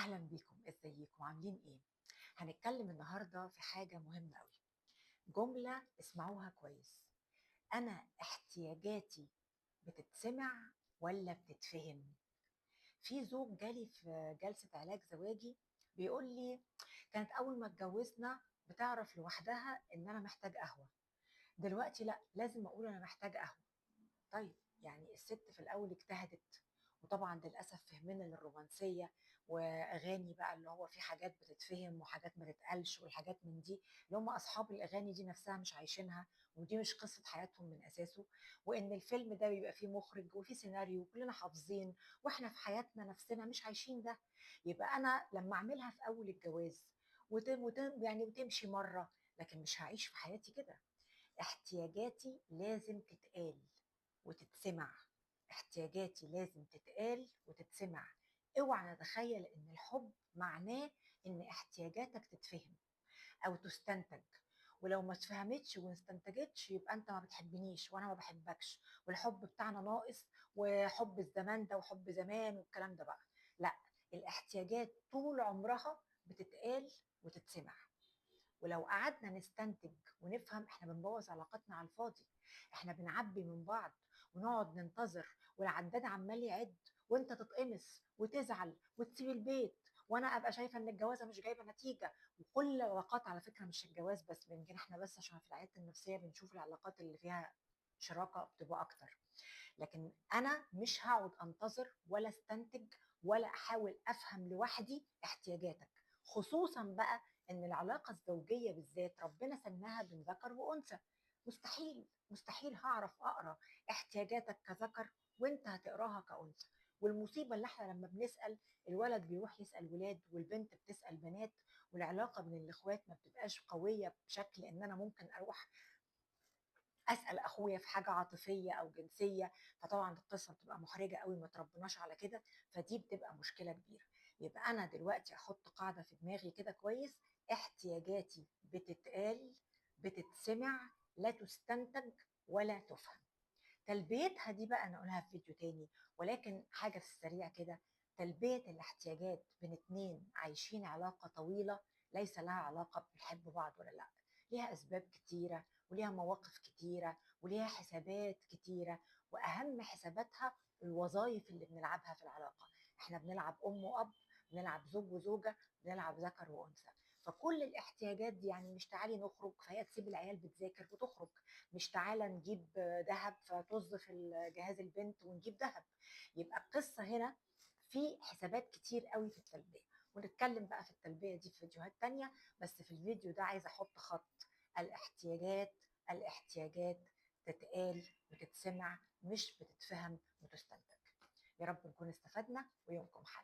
أهلا بيكم، ازيكم عاملين ايه؟ هنتكلم النهارده في حاجة مهمة قوي، جملة اسمعوها كويس. أنا احتياجاتي بتتسمع ولا بتتفهم؟ في زوج جالي في جلسة علاج زواجي بيقول لي كانت أول ما اتجوزنا بتعرف لوحدها إن أنا محتاج قهوة، دلوقتي لأ، لازم أقول أنا محتاج قهوة. طيب يعني الست في الأول اجتهدت، وطبعا للأسف فهمنا للرومانسية وأغاني بقى اللي هو في حاجات بتتفهم وحاجات ما تتقالش والحاجات من دي، اللي هم أصحاب الأغاني دي نفسها مش عايشينها، ودي مش قصة حياتهم من أساسه، وإن الفيلم ده بيبقى فيه مخرج وفيه سيناريو وكلنا حافظين، وإحنا في حياتنا نفسنا مش عايشين ده. يبقى أنا لما أعملها في أول الجواز يعني وتمشي مرة، لكن مش هعيش في حياتي كده. احتياجاتي لازم تتقال وتتسمع، احتياجاتي لازم تتقال وتتسمع. اوعى نتخيل ان الحب معناه ان احتياجاتك تتفهم او تستنتج، ولو ما اتفهمتش وما استنتجتش يبقى انت ما بتحبنيش وانا ما بحبكش، والحب بتاعنا ناقص، وحب الزمان ده وحب زمان والكلام ده بقى. لا، الاحتياجات طول عمرها بتتقال وتتسمع، ولو قعدنا نستنتج ونفهم احنا بنبوظ علاقتنا على الفاضي. احنا بنعبي من بعض ونقعد ننتظر، والعداد عمال يعد، وانت تتقمص وتزعل وتسيب البيت، وانا ابقى شايفه ان الجوازه مش جايبه نتيجة. وكل العلاقات على فكرة مش الجواز بس، يمكن احنا بس عشان في العيادات النفسية بنشوف العلاقات اللي فيها شراكة بتبقى اكتر، لكن انا مش هقعد انتظر ولا استنتج ولا احاول افهم لوحدي احتياجاتك، خصوصا بقى ان العلاقة الزوجية بالذات ربنا سماها بين ذكر وانثى. مستحيل مستحيل هعرف اقرا احتياجاتك كذكر وانت هتقراها كأنثى. والمصيبة اللي احنا لما بنسال الولد بيروح يسال ولاد والبنت بتسال بنات، والعلاقة بين الاخوات ما بتبقاش قوية بشكل ان انا ممكن اروح اسال اخويا في حاجة عاطفية او جنسية، فطبعا القصة بتبقى محرجه قوي، ما تربناش على كده، فدي بتبقى مشكلة كبيرة. يبقى انا دلوقتي احط قاعدة في دماغي كده كويس، احتياجاتي بتتقال بتتسمع، لا تستنتج ولا تفهم. تلبيتها دي بقى انا اقولها في فيديو تاني، ولكن حاجة في السريع كده، تلبية الاحتياجات بين اتنين عايشين علاقة طويلة ليس لها علاقة بنحب بعض ولا لا، ليها اسباب كتيرة وليها مواقف كتيرة وليها حسابات كتيرة، واهم حساباتها الوظائف اللي بنلعبها في العلاقة. احنا بنلعب ام واب، بنلعب زوج وزوجه، بنلعب ذكر وانثى، فكل الاحتياجات دي يعني مش تعالي نخرج فهي تسيب العيال بتذاكر وتخرج، مش تعالى نجيب ذهب فتوظف جهاز البنت ونجيب ذهب. يبقى القصة هنا في حسابات كتير قوي في التلبية، ونتكلم بقى في التلبية دي في فيديوهات تانية، بس في الفيديو ده عايزه احط خط الاحتياجات. الاحتياجات تتقال وتتسمع، مش بتتفهم وتستنتج. يا رب نكون استفدنا، ويومكم حلو.